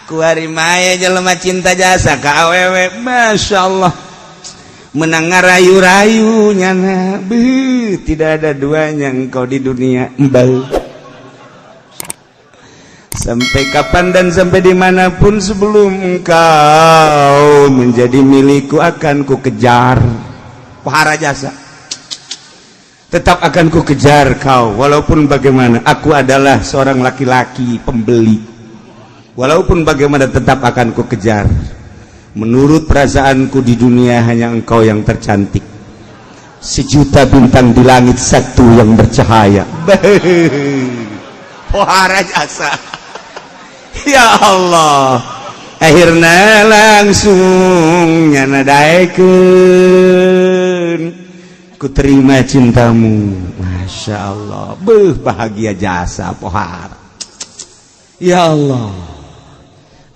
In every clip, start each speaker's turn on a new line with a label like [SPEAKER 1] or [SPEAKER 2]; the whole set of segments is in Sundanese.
[SPEAKER 1] Kuari maya jelema cinta jasa ka awewe, Masya Allah, menang ngarayu-rayu nyana. Beuh, tidak ada duanya engkau di dunia. Embal sampai kapan dan sampai dimanapun, sebelum engkau menjadi milikku akan ku kejar. Pohara jasa, tetap akan ku kejar kau walaupun bagaimana. Aku adalah seorang laki-laki pembeli, walaupun bagaimana tetap akan ku kejar. Menurut perasaanku, di dunia hanya engkau yang tercantik. Sejuta bintang di langit, satu yang bercahaya. Pohara jasa, ya Allah. Akhirnya langsung nyana daekeun, ku terima cintamu. Masya Allah, beuh, bahagia jasa pohara. Ya Allah,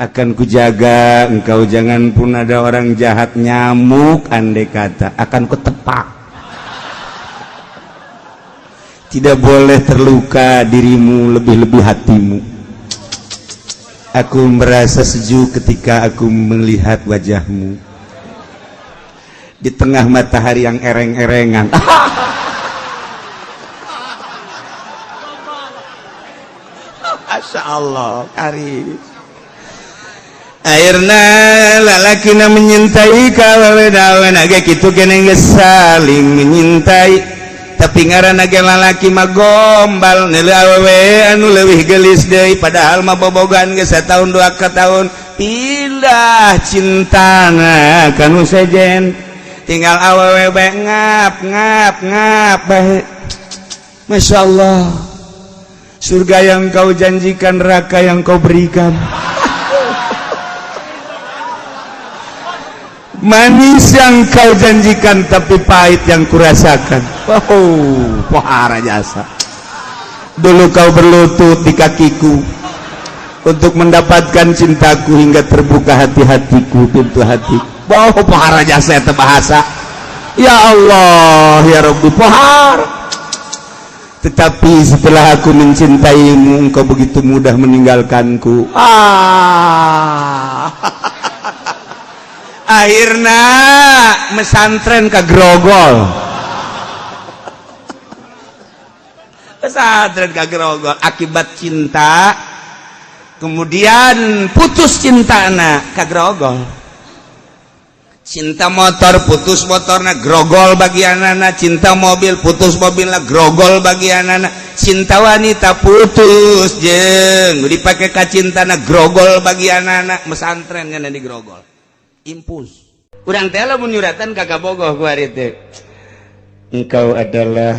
[SPEAKER 1] akan kujaga engkau, jangan pun ada orang jahat, nyamuk andai kata akan kutepak. Tidak boleh terluka dirimu, lebih-lebih hatimu. Aku merasa sejuk ketika aku melihat wajahmu di tengah matahari yang ereng-erengan. Masya Allah, karis. Akhirnya lalakina menyintai ka awewe ge kitu keneh, geus saling menyintai, tapi ngaranna ge lalaki mah gombal, neuleuh awewe anu leuwih geulis deui, padahal mah bobogan geus satahun dua ka tahun, pindah cintana kanu sejen. Tinggal awewe bae ngap ngap ngap bae. Masya Allah, surga yang kau janjikan, neraka yang kau berikan. Manis yang kau janjikan, tapi pahit yang kurasakan. Wow, pohara jasa. Dulu kau berlutut di kakiku untuk mendapatkan cintaku hingga terbuka hati-hatiku, pintu hati. Wow, pohara jasa itu bahasa. Ya Allah, ya Rabbi, pohara. Tetapi setelah aku mencintaimu, engkau begitu mudah meninggalkanku. Ah. Akhirnya mesantren ke Grogol, pesantren ke Grogol akibat cinta. Kemudian putus cinta anak ke Grogol. Cinta motor, putus motorna, grogol bagian anak. Cinta mobil, putus mobilna, grogol bagian anak. Cinta wanita, putus jeng dipakai ka cintana, grogol bagian anak. Mesantren kan di Grogol, impuls urang teh lamun nyuratan ka kabogoh kuari teh, engkau adalah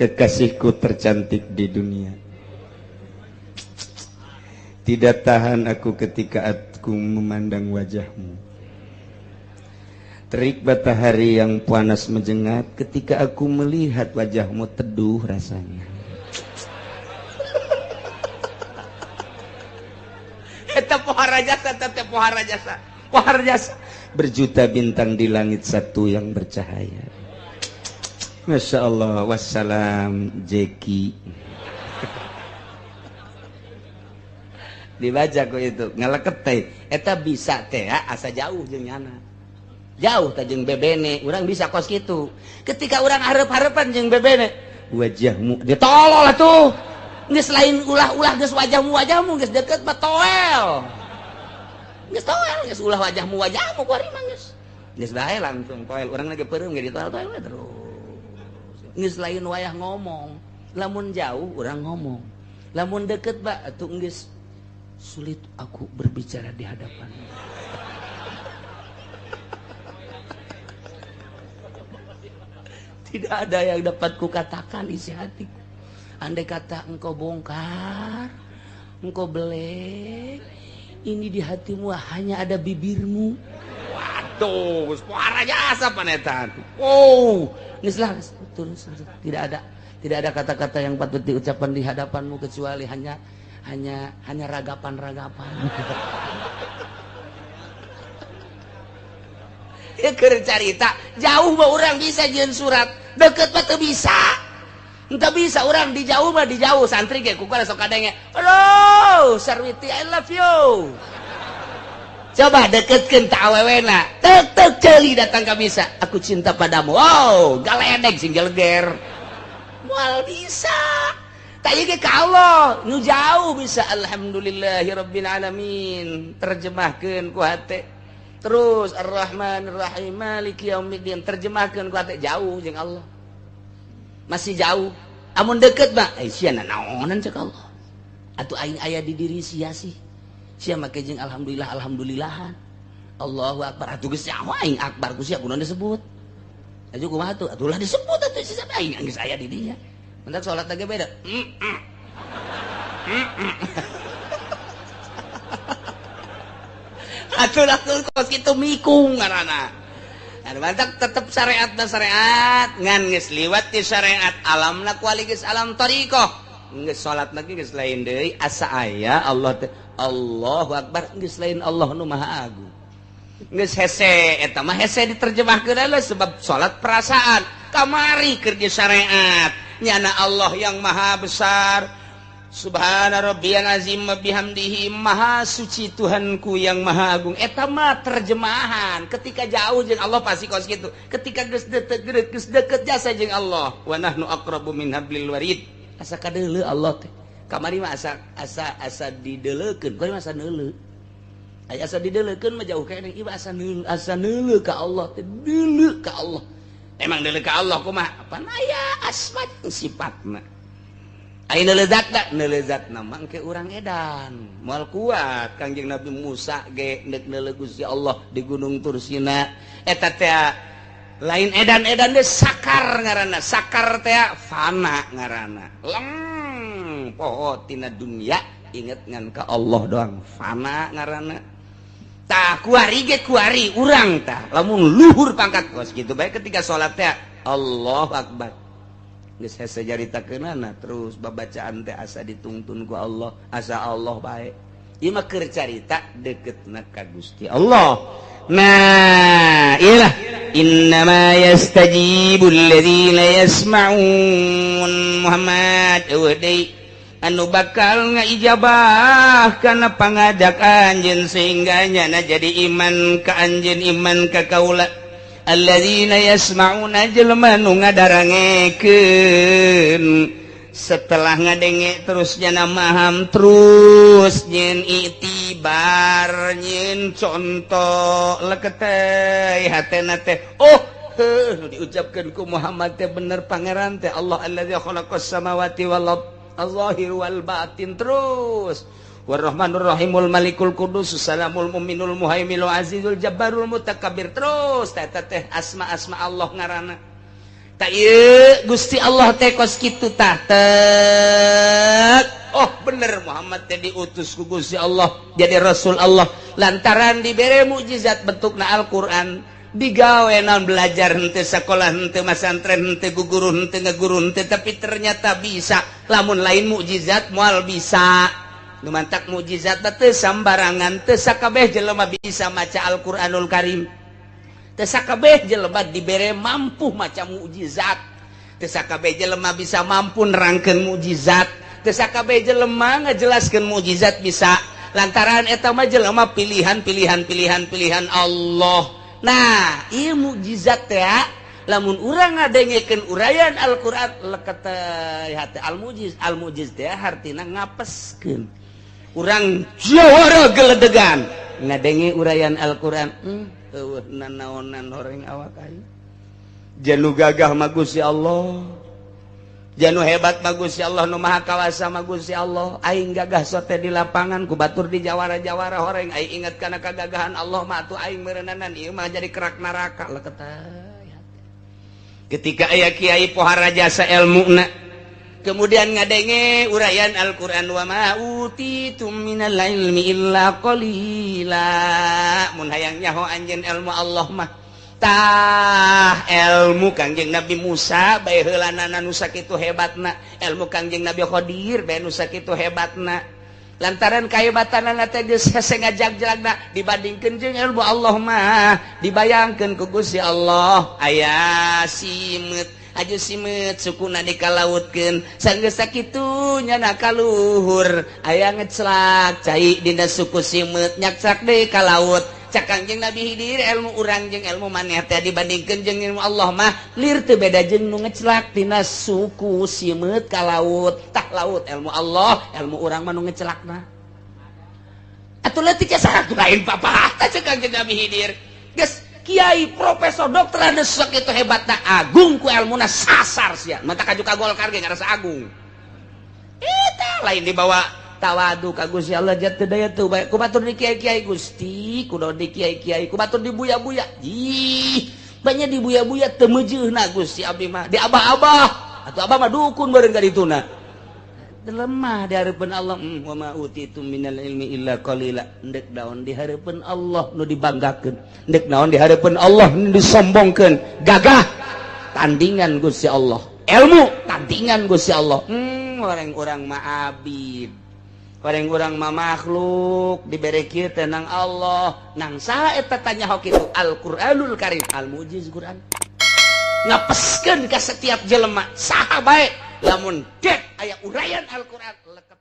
[SPEAKER 1] kekasihku tercantik di dunia. Tidak tahan aku ketika aku memandang wajahmu. Terik matahari yang panas menjengat, ketika aku melihat wajahmu teduh rasanya. Eta pohara jasa, teh pohara jasa, pohara jasa. Berjuta bintang di langit, satu yang bercahaya. Masya Allah, wassalam Jeki. Dibaca ku itu ngaleket teh eta bisa teh asa jauh jeung nyana. Jauh teh jeung bebene, urang bisa kos kitu. Ketika urang hareup-hareupan jeung bebene, wajahmu ditolol atuh. Geus lain ulah-ulah, geus wajahmu wajahmu geus deket mah toel. Geus toel, geus ulah wajahmu wajahmu kuari mah geus. Geus bae langsung toel, urang lagi peureum ge ditoel-toel we terus. Geus lain wayah ngomong, lamun jauh urang ngomong. Lamun deket ba atuh geus sulit aku berbicara di hadapanmu. Tidak ada yang dapat kukatakan isi hatiku. Andai kata engkau bongkar, engkau belek, ini di hatimu hanya ada bibirmu. Waduh, suara jasa panetan. Oh, geus lah, terus tidak ada kata-kata yang patut diucapkan di hadapanmu kecuali hanya hanya hanya ragapan-ragapan. Ya keur carita, jauh mah urang bisa jeung surat, deket mah teu bisa. Entah bisa orang di jauh mah di jauh santri ge ku sok kadenge. Halo, Sarwiti I love you. Coba deketkeun ta awewena. Tek tek ceuli datang ka bisa. Aku cinta padamu. Wow, galedeg sing geleger. Moal bisa. Tak ieu ge ka Allah, nu jauh bisa alhamdulillahirabbil alamin. Terjemahkeun ku hate. Terus Ar-Rahmanir-Rahim Maliki yaumiddin terjemahkeun ku hate jauh jeung Allah. Masih jauh. Amun deket mah eh sia naonan cek Allah. Atuh aing aya di diri sia sih. Sia make jeung alhamdulillah alhamdulillahan. Allahu akbar atuh geus nyaho aing akbar ku sia kunaon disebut. Atuh kumaha tuh? Atuh lah disebut atuh sia aing geus aya di dinya. Mentak salat lagi beda. Atuh lah kos kitu mikung ngaranna. Mantap tetep syariat na syariat ngan geus liwat di syariat alamna kuali geus alam thariqah geus salat lagi geus lain deui asa aya Allah teh Allahu akbar geus lain Allah nu maha agung geus hese eta mah hese diterjemahkeun lah sebab salat perasaan kamari keur di syariat nyana Allah yang maha besar Subhana rabbiyal azim wa bihamdihi maha suci Tuhanku yang maha agung. Eta mah terjemahan ketika jauh jeung Allah pasti kos kitu. Ketika geus deket geus deket jasa jeung Allah wa nahnu aqrabu min hablil warid. Asa kadeuleu Allah teh. Kamari mah asa asa asa dideulekeun, kuari mah asa neuleu. Aya asa dideulekeun mah jauh keneh ieu asa neuleu, asa neuleu ka Allah teh, deuleu ka Allah. Emang deuleu ka Allah kumaha? Pan aya asma sifatna. Ayo nelezatna, nelezatna mangke urang edan. Moal kuat Kangjeng Nabi Musa ge neuk neuleuh Gusti Allah di Gunung Tursina. Eta teh lain edan-edan teh sakar ngaranna, sakar teh fana ngaranna. Leng poho tina dunya inget ngan ka Allah doang, fana ngaranna. Tah kuari ge kuari urang tah lamun luhur pangkat kos kitu bae ketika salat teh Allahu Akbar. Geus hese caritakeunana terus babacaan teh asa ditungtun ku Allah, asa Allah bae. Ieu mah keur carita deketna ka Gusti Allah. Nah, ieu lah innama yastajibul ladzina yasma'un Muhammad eueuh deui anu bakal ngaijabah kana pangajak anjeun sehingga nyana jadi iman ka anjeun iman ka kaula. Alladzina yasma'una jelema nu ngadarangekeun setelah ngadenge terus nyana maham terus nyeun itibar nyeun contoh leketeuy hatena teh oh heuh nu diucapkeun ku Muhammad teh bener pangeran teh Allah allazi khalaqas samawati wal ard az-zahir wal batin terus Warahmanur Rahimul Malikul Qudus Salamul Muminul Muhaiminul Azizul Jabbarul Mutakabbir terus teh teh asma-asma Allah ngaranna. Ta ieu Gusti Allah teh kos kitu tah tek. Oh bener Muhammad teh diutus ku Gusti Allah jadi Rasul Allah lantaran dibere mukjizat bentukna Al-Qur'an digawe naon belajar henteu sekolah henteu masantren henteu guguru henteu ngaguru henteu tapi ternyata bisa lamun lain mukjizat moal bisa. Nu mantak mukjizat teh sambarangan teu sakabeh jelema bisa maca Al-Qur'anul Karim. Teu sakabeh jelema dibere mampu maca mukjizat. Teu sakabeh jelema bisa mampu nerangkeun mukjizat. Teu sakabeh jelema ngajelaskeun mukjizat bisa. Lantaran eta mah jelema pilihan-pilihan pilihan-pilihan Allah. Nah, ieu mukjizat teh lamun urang ngadengekeun uraian Al-Qur'an leket hate al-mujiz. Al-mujiz teh hartina ngapeskeun. Urang jawara geledegan ngadenge uraian Al-Qur'an eueuh nanaonan horeng awak aing janu gagah mah Gusti Allah janu hebat mah Gusti Allah nu maha kawasa mah Gusti Allah aing gagah sote di lapangan ku batur di jawara-jawara horeng aing inget kana kagagahan Allah mah atuh aing meureunana ieu mah jadi kerak neraka leket ketika aya kiai pohara jasa elmuna kemudian ngadenge uraian Al-Qur'an wa ma utitum minal ilmi illa qalila mun hayang nyaho anjeun ilmu Allah mah tah ilmu Kangjeng Nabi Musa bae heulanana nu sakitu hebatna ilmu Kangjeng Nabi Khadir bae nu sakitu hebatna lantaran kahebatanana teh geus hese ngajag-jagna dibandingkeun jeung ilmu Allah mah dibayangkeun ku Gusti Allah aya simeut Aju simeut sukuna dikalautkeun. Sanggeus sakitu nyana kaluhur, aya ngeclak cai dina suku simeut, nyakclak deui ka laut. Cak Kangjeng Nabi Hidir, ilmu urang jeung ilmu maneh teh dibandingkeun jeung ilmu Allah mah lir teu beda jeung nu ngeclak tina suku simeut ka laut. Tah, laut ilmu Allah, ilmu urang mah nu ngecelakna atuh leutik ya, satu lain papa. Tah, cek Kangjeng Nabi Hidir, geus kiai, profesor, dokter, ada sok itu hebatna, agung ku ilmuna, sasar sia. Mata kaju ka Golkar ge ngarasa agung. Eta lain dibawa tawadu ka Gusti Allah, jatuh daya tuh bae ku batur di kiai-kiai, Gusti, kudu di kiai-kiai, ku batur di buya-buya. Ih, banyak di buya-buya teu meujeuhna, Gusti, abdi mah di abah-abah atau abah mah dukun bareng ka dituna lemah di hareupeun Allah. Wa ma utitu minal ilmi illa qalila. Ndek naon di hareupeun Allah nu dibanggakeun? Ndek naon di hareupeun Allah nu disombongkeun? Gagah tandingan Gusti Allah, ilmu tandingan Gusti Allah. Orang-orang mah abid, orang-orang mah makhluk dibere kieu tenang Allah nang saha eta? Tanya hok itu Al-Qur'anul Karim, al-mujiz Quran ngapeskeun ka setiap jelema saha bae. Lamun dek aya uraian Al-Qur'an leket.